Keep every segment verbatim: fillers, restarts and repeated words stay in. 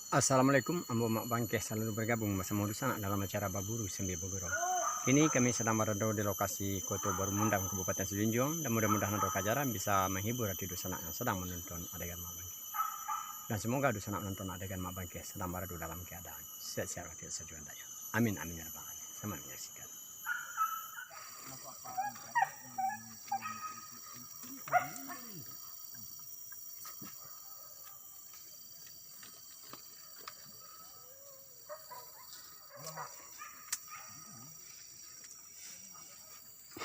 Assalamualaikum, ambo Mak Bangkeh salalu bergabung basamo dunsanak dalam acara Baburu Sambia Bagurau. Kini kami sadang barado di lokasi Koto Baru Mundang, Kabupaten Sijunjuang, dan mudah-mudahan ado kajaran bisa menghibur hati dunsanak yang sedang menonton adegan Mak Bangkeh. Dan semoga dunsanak menonton adegan Mak Bangkeh sedang barado dalam keadaan sehat-sehat walafiat sajo andaknyo. Amin, amin, ya rabbal alamin. Selamat menyaksikan.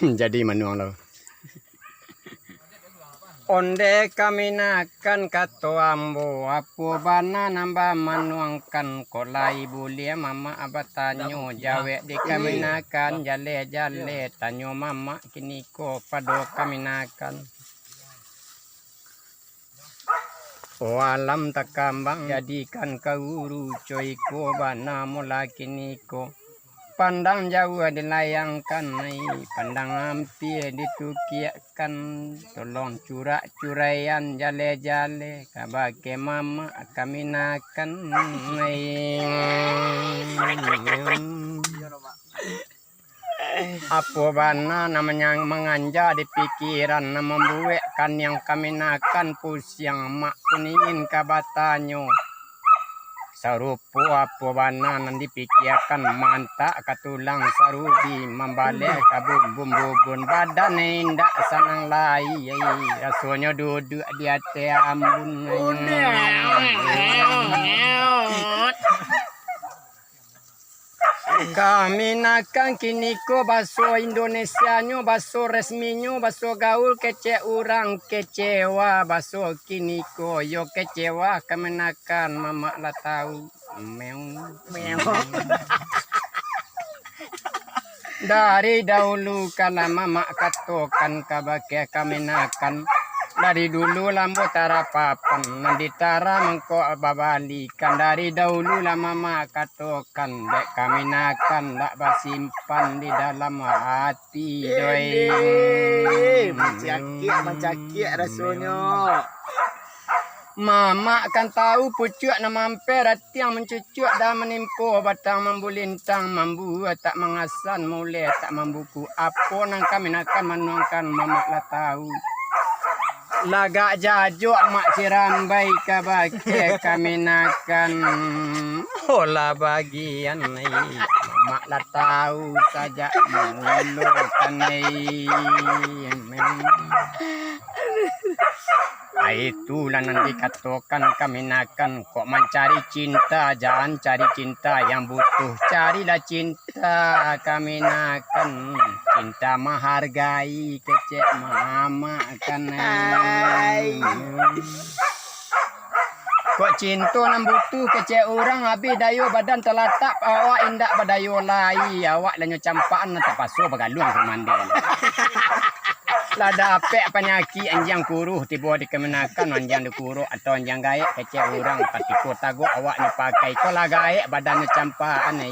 Jadi manuang lo. Onde kaminakan kato ambo, apo bana nan bamanuangkan, kok lai buliah mamak batanyo, jawek di kaminakan, jaleh-jaleh, tanyo mamak kiniko pado kaminakan. O alam takambang, jadikan ka uru, co iko bana mula kiniko. Pandang jauah dilayangkan, ai, pandang ampia ditukiakkan. Tolong curak-curaian jaleh-jaleh, kabake mamak kaminakan, ai. Apo bana nan manyang-, manganja di pikiran, nan mambuek kaniang kaminakan pusiang, mak kuningin ka batanyo. Sarupo apo bana nan dipikiakan, mantak ka tulang sarubi, mambaleh ka bumbun-bumbun, badan indak sanang lai, rasonyo duduak di ateh ambun. Kaminakan kiniko baso Indonesianyo, baso resminyo, baso gaul kecek urang kecewa, baso kiniko yo kecewa kaminakan mamak lah tau. Meong. Meong. Dari daulu kan lah mamak katokan kabake kaminakan. Dari dulu lah ambo tarapapan, nan ditara mangko babalikan. Dari daulu lah mamak katokan, dek kaminakan dak basimpan di dalam hati, doi. Edeh, mancakiak, mancakiak rasonyo. Mamak kan tau pucuak nan mampeh, ratiang mancucuak dan manimpo, batang mambulintang, mambuah tak mangasan, muleh tak mambuku. Apo nan kaminakan manuangkan, mamak lah tau. Lagak jajok mak sirambai kabake kaminakan. Olah bagian, ai, mak lah tau sajak mulo kan, ai. Ai, itulah nan dikatokan kaminakan, kok mancari cinta, jan cari cinta yang butuh, carilah cinta kaminakan, cinta mahargai kecek mamak kan, ai. Kok cinto nan butuh kecek urang, abih dayo badan talatak, awak indak badayo lai, awak lah nyo campakan nan tapaso bagaluang ka rumande. Lah dapek panyakik anjiang kuruh tibo di kaminakan, anjiang dikurok atau anjiang gaek kecek urang, katiko tagok awak nyo pakai, ko lah gaek badan nyo campakan, ai.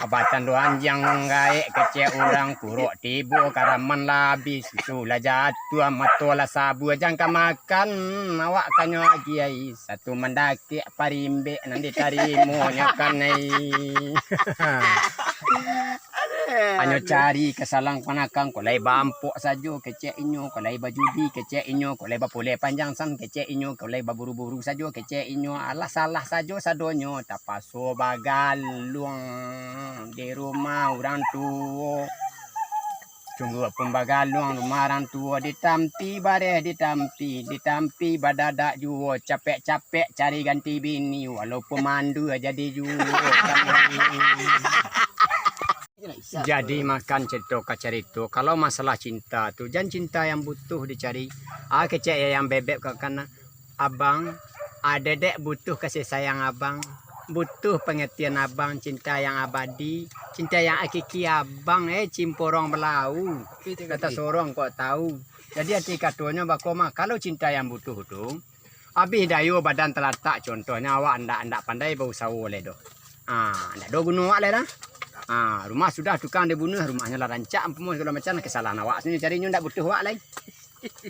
Abatan do anjiang gaek kecek urang, kurok tibo karaman lah abih, susu lah jatuah, mato lah sabua, jan ka makan awak kanyo agi, ai. Satu mandakek parimbek nan ditarimonyo kan, ai. Hanyo cari kasalahan kamanakan, kok lai baampok sajo kecek inyo, kok lai bajudi kecek inyo, kok lai bapulai panjang san kecek inyo, kok lai baburu-buru sajo kecek inyo, alah salah sajo sadonyo, tapaso bagaluang di rumah urang tuo. Sungguahpun bagaluang rumah urang tuo, ditampi bareh ditampi, ditampi badadak juo, capek-capek cari ganti bini, walaupun mandua jadi juo. Jadi makan carito ka carito, kalau masalah cinta tu, jan cinta yang butuh dicari. Ah, kecek yang bebek ka kana. Abang, ah, dedek butuh kasih sayang abang, butuh pangertian abang, cinta yang abadi, cinta yang hakiki abang, eh, cimporong balau, kata sorong kok tahu. Jadi, arti katonyo bako mah, kalau cinta yang butuh tu, abih dayo badan talatak, contohnyo awak ndak, ndak pandai bausaho lai doh. Ah, ndak ado guno awak lai dah. Ah, rumah sudah tukang dibunuh, rumahnyo lah rancak, ampun, segalo macam, kesalahan awak sajo cari, nyo ndak butuh awak lai.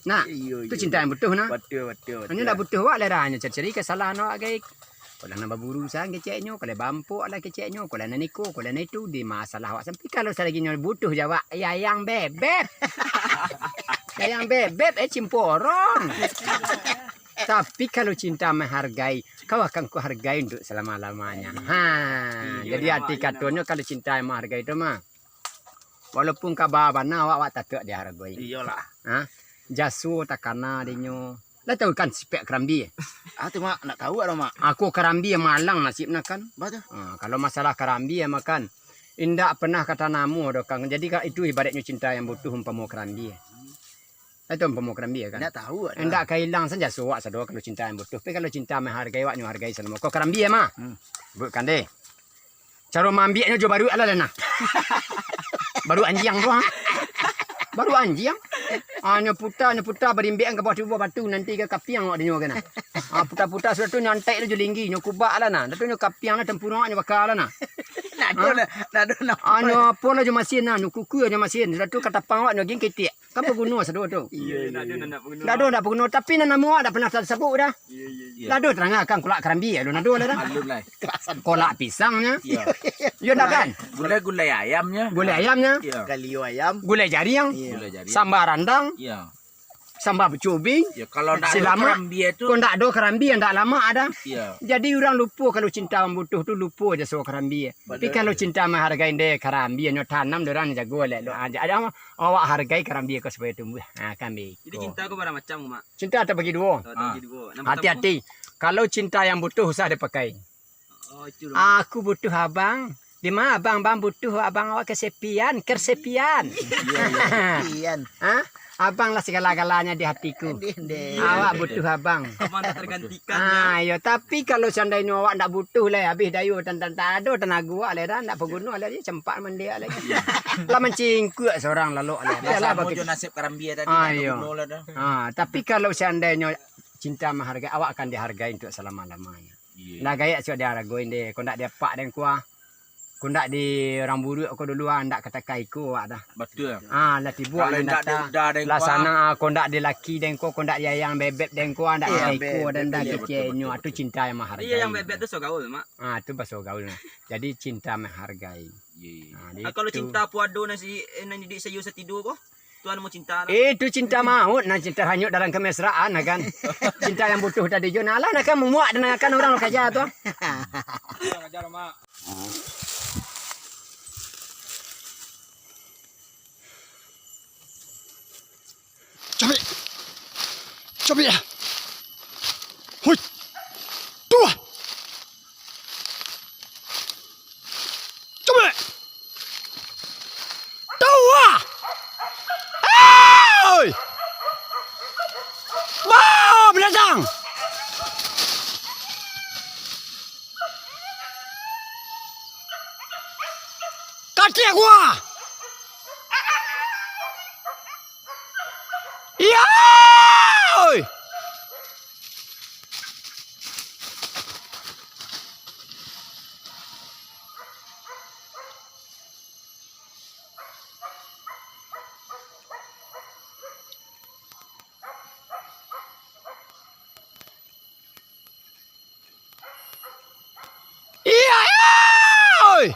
Nah, iyo, tu iyo, cinta yang butuh, nah. Batua, batua, batua. Hanyo ndak butuh awak lai dah, hanyo cari-cari kasalahan awak gai. Kalau nan baburu sa keceknyo, kalau bampok lah keceknyo, kalau nan iko, kalau nan itu, di masalah awak sampai. Kalau salagi nyo butuh jo awak, ya yang bebeb. Ya yang bebeb, eh, cimporong. Tapi kalau cinta menghargai, kau akan kuhargai untuk selama-lamanya. Ha, jadi arti katonyo kalau cinta menghargai itu mah, walaupun kaba bana awak, awak tatuak dihargai. Iyolah. Ha? Jaso takana dinyo. Lah tahu kan sipek karambia? Ah, tu, Mak, nak tahu ado, Mak. Aku karambia malang nasibna kan. Bah tu. Ha, kalau masalah karambia mah kan, indak pernah katanamo doh kan. Jadi ka-, itu ibaratnyo cinta yang butuh umpamo karambia. Itu umpamo karambia kan. Indak tahu ado. Indak ka ilang sajo suak sado kalau cinta yang butuh. Tapi kalau cinta menghargai, awak nyo hargai salamo. Kau karambia mah. Hmm. Bukan deh. Caro maambiaknyo jo baruak lah, lah nah. Baruak anjiang tu, ha. Baruak anjiang. Ah, nyo puta, nyo puta, barimbek ka bawah tubuah batu, nanti ka kapiang awak dinyo kan. Ah, puta-puta sudah tu, nyo antek tu jo linggi, nyo kubak lah nah. Dah tu nyo kapiang lah, tampurang awak nyo baka lah nah. Nak ado, nak ado, nak. Ah, nyo apo lah jo masin nah, nyo kuku jo masin. Sudah tu katapang awak nyo gin ketek. Kan baguno sado tu. Iyo, iyo, ndak ado, iyo. Ndak ado, ndak baguno. Tapi nan namo awak ndak pernah tasabut dah. Iyo, iyo, iyo. Lah ado tarangakan kolak karambia, alun ado lah dah. Alun lah. Kolak pisangnyo. Iyo. Iyo ndak kan? Gulai, gulai ayamnyo. Gulai ayamnyo. Iyo. Galio ayam. Gulai jariang. Iyo. Gulai jariang. Samba randang. Iyo. Samba cubing. Iyo, kalau ndak ado karambia tu. Kok ndak ado karambia, ndak lamak dah. Iyo. Jadi urang lupo kalau cinta mambutuh tu lupo jo suok karambia. Tapi kalau cinta menghargai, ndeh, karambia nyo tanam dek urang jago lek. Lo aja ada Awak hargai karambia ko supayo tumbuah. Ha, karambia iko. Jadi cinta ko bara macam ko, Mak? Cinta tabagi duo. Oh, tabagi duo. Nan partamo? Hati-hati. Kalau cinta yang butuh, usah dipakai. Oh, itu dulu. Aku butuh abang. Di ma abang, bang butuh abang awak kesepian, kesepian. Iyo, iyo, kesepian. Ha? Abang lah segala-galanya di hatiku. Ndeh, ndeh. Awak butuh abang. Abang tak tergantikan, ah, ya. Iyo, tapi kalau seandainyo awak ndak butuh lai, habis dayu, tan, tan, tak ado tanago awak lai dah, ndak paguno lai, dia campak mandiak lai. Lah mancingkuak surang lalok lai. Lah, lah samo bagi- jo nasib karambia tadi, ah, ndak ado guno lah dah. Ah, tapi kalau seandainyo cinta menghargai, awak akan dihargai untuk selama-lamanya. Iyo. Lah gaek sudah dihargai deh, kok ndak diapak den kuah. Kok ndak di urang buruak ko dulu, ah, ndak katakai iko awak dah. Batua. Ah, lah tibo. Kalau ndak di uda den kuah. Lah sanang, ah, kok ndak di laki den ko, kok ndak di ayang bebeb den ko, ah, ndak katakai iko den dah. Iyo, betul, betul, betul. Itu cinta yang menghargai. Iyo, yang bebeb tu so gaul, Mak. Ah, tu baso gaul. Jadi cinta menghargai. Iyo, iyo. Ah, kalau cinta puado nasi, eh, nan didik sayur satido ko? Tuan mau cinta lah. Eh, itu cinta maut, nah, cinta hanyut dalam kemesraan, nah kan. Cinta yang butuh tadi jo, nah lah, nah kan, memuak dan akan orang lo kaja tu. Kurang ajar, Mak. Cabik. Cabik lah. Hui. Tuh. Cubo! Tuah! Oi! Bao binatang! Katiak gua! Iya! Oi! Iya, iya, oi!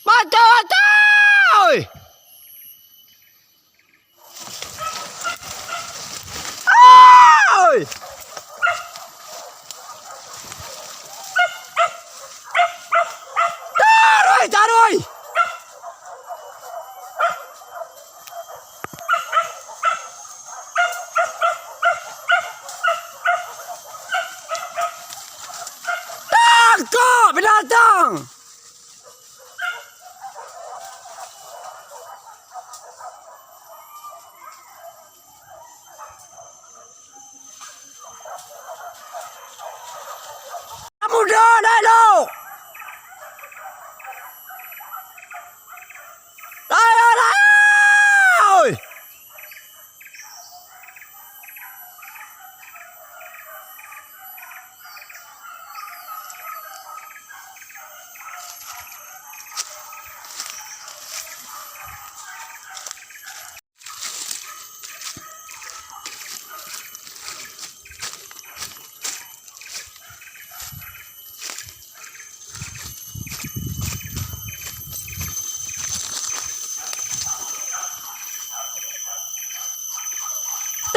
Mata-mata, oi! Oi! Taruih, taruih! Tangkap binatang! Layia, layia! Layia, layia! Oi!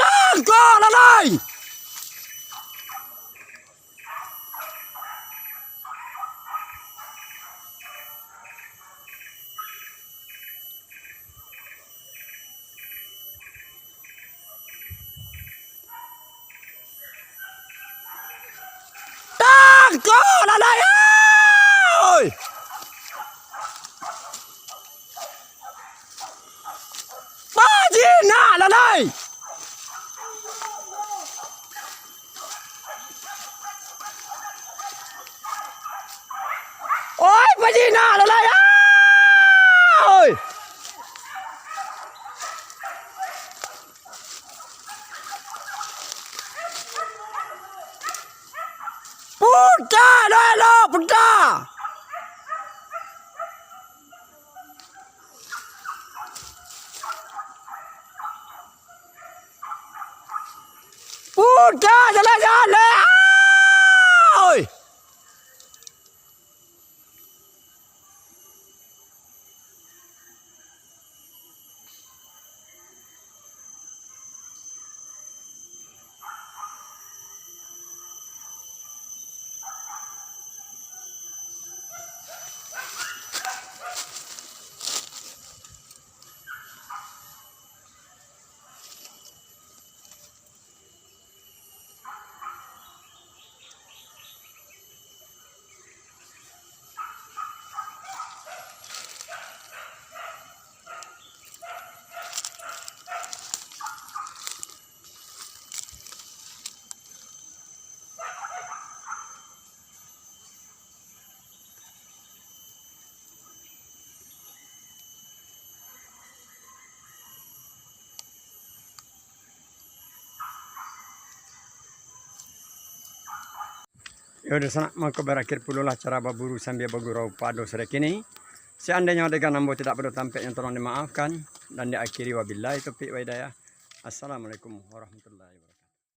Tangkok lalai! Tangkok lalai, oi! Bajinak lalai! Oi, bajinak lalai, oi! Puta, elok-elok, puta! Puta, jaleh-jaleh, oi! Yo, dunsanak, mako barakhir pulolah acara baburu sambia bagurau pado sore kini. Seandainyo adegan ambo tidak pado tampek, nyo tolong dimaafkan, dan diakhiri wabillahi taufiq wa hidayah. Assalamualaikum warahmatullahi wabarakatuh.